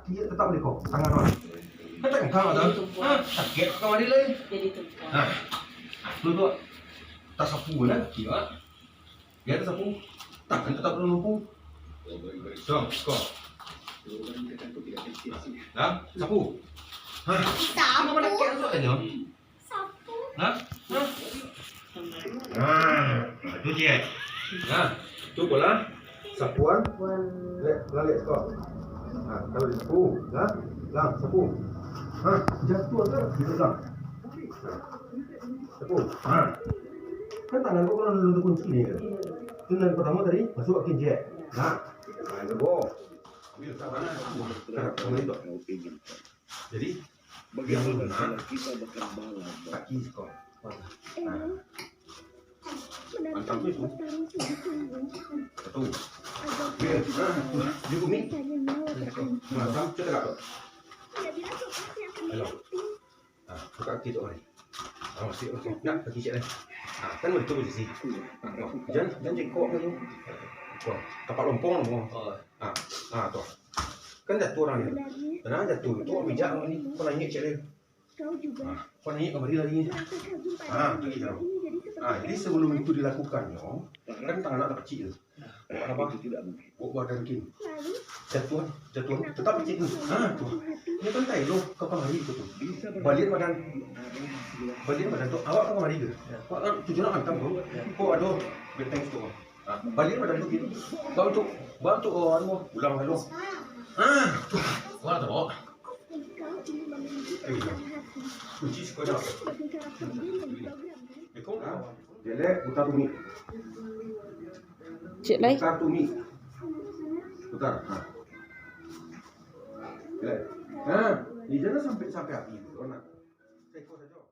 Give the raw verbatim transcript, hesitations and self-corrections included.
Iyo, tetap di ko, tangan, Wan. Kan tak kangkang, tak? Hah? Sakik kamari lai. Jadi tumpuan. Nah, tu tu. Tasapu lah, kaki, Wan. Biar tasapu. Tangan tetap lumpuh. Dong, ko. Dah, sapu. Hah? Sapu. Kenapa nak kira tu aja? Sapu. Hah? Hah? Nah, tu je. Nah, tu bola. Sapuan. Lek, lah, lek, ko. Nah, kalau disapu, nah, lah, sapu. Hah? Jatuah ke? Gitu, lah. Sapu. Hah? Kan tangan ko kalau dulu kunci ni kan? Tu yang pertama tadi, masuk ke jet. Nah, nah, itu, bo. Ambil tangan. Nah, sama itu. Jadi, yang bagaimana luna, kalau kita bakal balas, Bang? Kaki ko. Nah. Mantap tu. Satu. Oke. Nah, di bumi. Mantap, cek tak? Ayo. Nah, buka kaki tu, Wan. Ah, masih, masih. Nak, kaki cek, eh. Ah, kan betul posisi. Ah, jan, jan jengkok tu. Ko, tapak lompong tu. Oh. Ah, ah, tu. Kan jatuah urang ni. Nah, jatuah tu, bijak urang ni. Ko naiak cek dia. Ah, ko naiak kamari lari. Ah, tu dia. Ah, jadi sebelum itu dilakukan, yo, kan tangan nak tapacik tu. Buat apa? Buat, buat dan kin. Jatuah, jatuah. Tetap pacik tu. Ah, tu. Dia kan tahu lo, ka kamari ko tu. Balian badan. Balian badan tu, awak ka kamari ke? Awak kan tujuan nak hantam tu. Ko ado beteng tu. Ah, balian badan tu gini. Bantu, bantu, oh, anu, ulang lalu. Ah, tu. Wah, tu. Eh, kunci sekolah. Dia kau. Jelek, putar tu mik. Cik lai. Putar tu mik. Putar. Ha. Jelek. Ha, ni jangan sampai, sampai api tu, nak. Teko sajo.